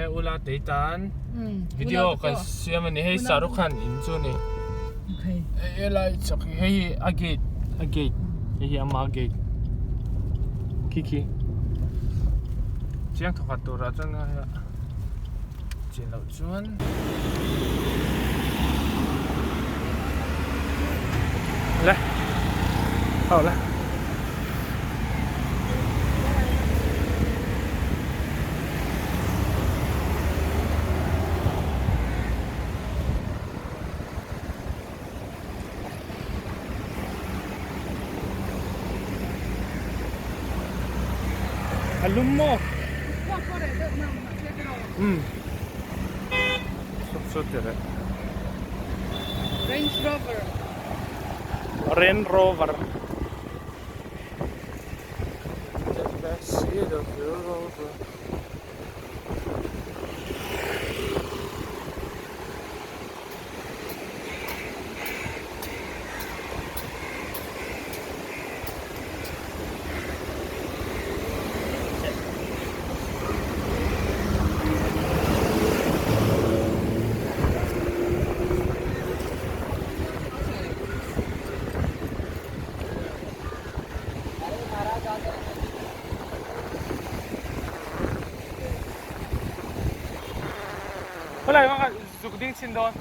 ula tei tan video kan siam a ni hei Shahrukh Khan in chu a ni helai chak hi hei hi a gate a gate hei hi ama gate khi khi chiang thawkhat turah chuan chin loh chuan le ho le. A lum maw? Umm. Sawt sawt tirh e. Range Rover. Range Rover. The back seat of your Rover. Helai vang ah zuk ding chin dawn.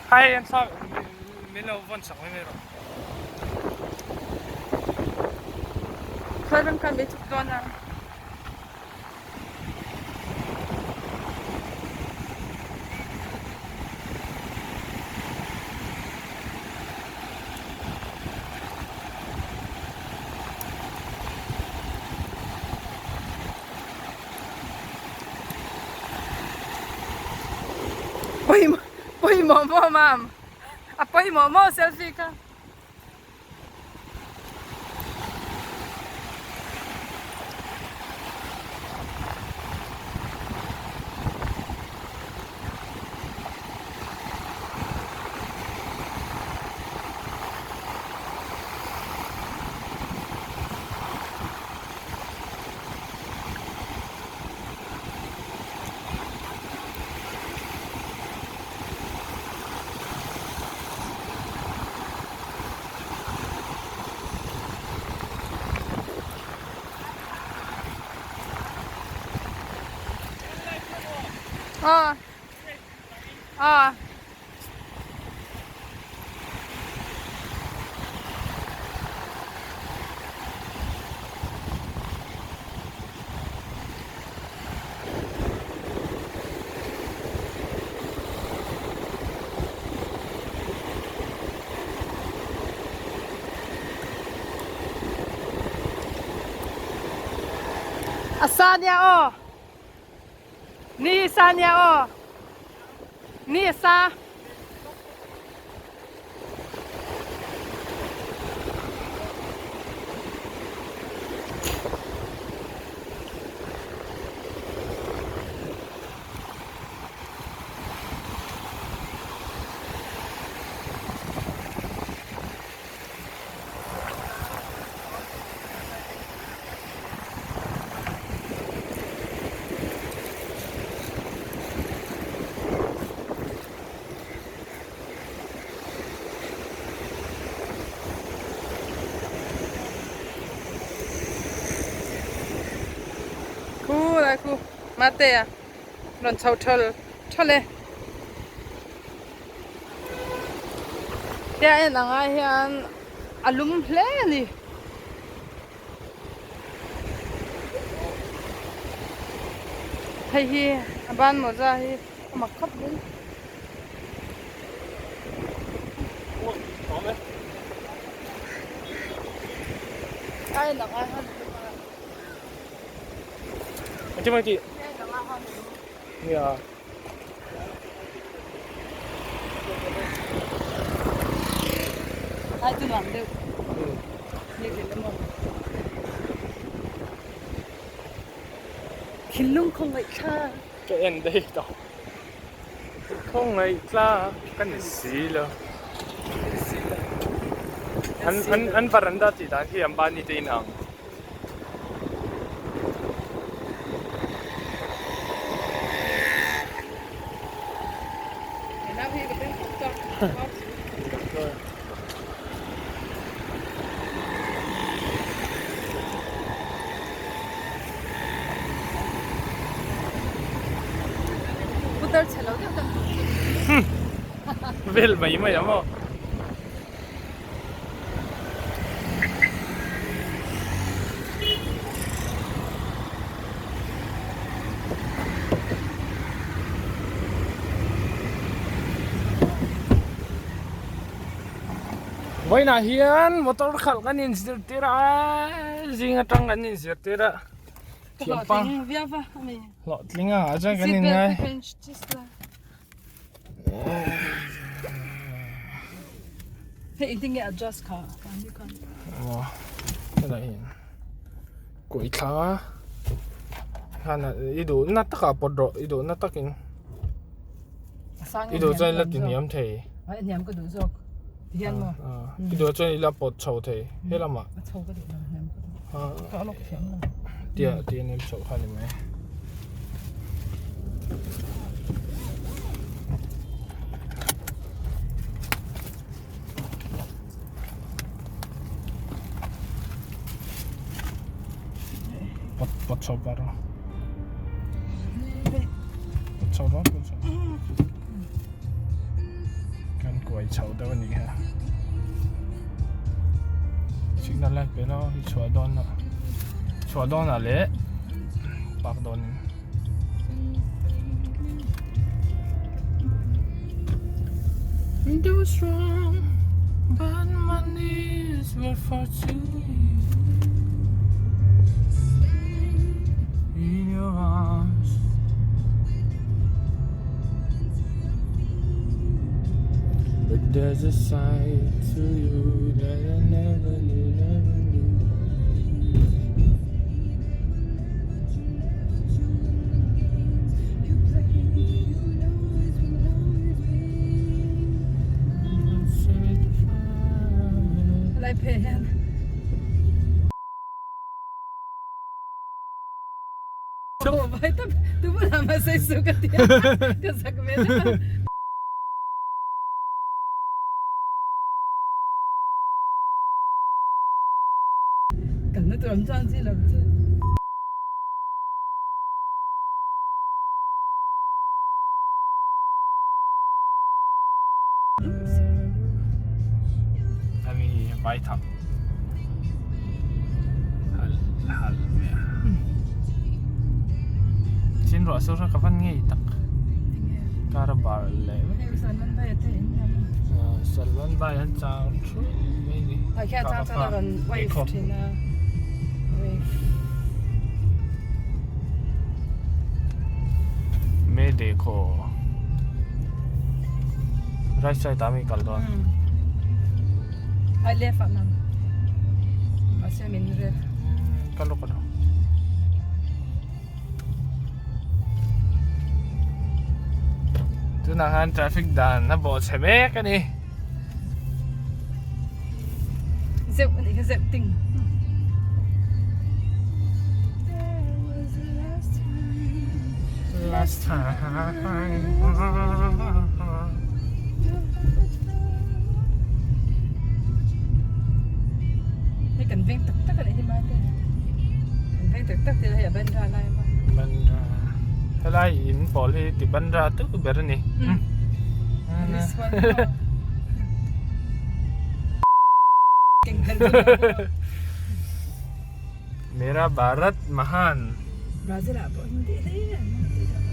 Kha hei an thla min lo vawn sak mai mai rawh. Khawi ram khan mi chuk dawn a. Pawimawh maw mam? A pawimawh maw selfie kha? Aw aw. A sa nia aw. Ni sa nia aw. Ni a sa. Khu lai khu Matea rawn chho thal thal e. Tia en ang ai hian a lum hle a ni. Hei hi a ban mawza hi a mak khawp mai. A en ang ai hian a lum a. Engtin mai tih? Nia. Ai chu nuam deuh. Ni thil emaw. Thinlung khawngaih thla. Ka en daih tawh. Khawngaih thla ka ni si lo. An an an varanda tih dan hi Ambani te in ang. Motor chhe lo deuh deuh tur chu. Vel mai mai ang aw. Vawiinah hian motor khalh kan inzirtir a zing atang kan inzirtir a thiampa hlawhtling a chuan kan inngai Hei engtin nge adjust kha aw helai hian kuih thlang a hana i duh na takah pawt rawh i duh na takin i duh chuan i la ti hniam thei a hniam ka duh zawk ti hian maw i duh chuan i la pawt chho thei he lamah a chho ka duh lo hniam ka duh ka lawk thiam lo tia tia nem chho kha ni mai. Pawt pawt chho pah rawh. Pawt chho rawh pawt chho. Kan kuai chho deuh a nih kha. Signal light pe lo hi chhuah dawn lo. Chhuah dawn ah leh park dawn in. Do strong but my knees were far too weak In your arms But there's a side to you that I never knew, never knew Helai phei hian Aw vai tak tu bulah mah sawi su ka ti a ka zak ve deuh a. Kalna tur awm chuan chi lo chu. Hemi hi vai thak hal hal ve a. Chin ruah sur kha ka van ngei tak. Kar a bar leh vek. Salman Bhai an chang thu mai ni. Ai khian chang chuan a rawn wave thin a. Wave. Me dekho. Right side ah mi kal dawn. Ai left ah mam. Mahse min ref. Kal rawh kal rawh. Tunah khan traffic dan a bawh chhe mek a ni. Zeuh a nih kha zeuh ting. Last time. Hei kan veng tak tak a nih hi mate. Kan veng tak tak tih hei a bandra lai a. Bandra. Helai in pawl hi ti bandra tu ber a ni. This one. Mera Bharat Mahan. Brazil ah pawh hindi hle an ti deuh.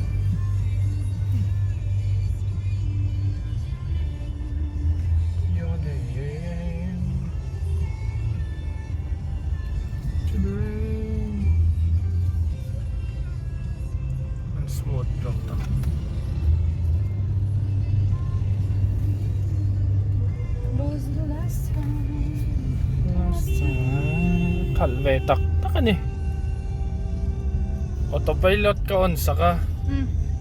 Your name to the rain. An smooth rawk tak. Was the last time. Last time. Khalh ve tak tak a ni. Autopilot ka on sak a.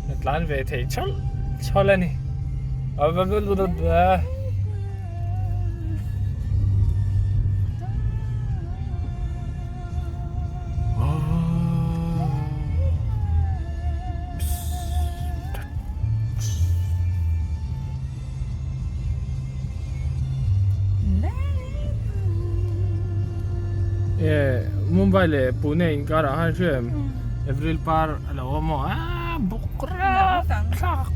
Ka tlan ve thei chhal chhal a ni. Mumbai leh Pune inkarah khan hria em April par a lo awm aw aaa buk. Rapthlak.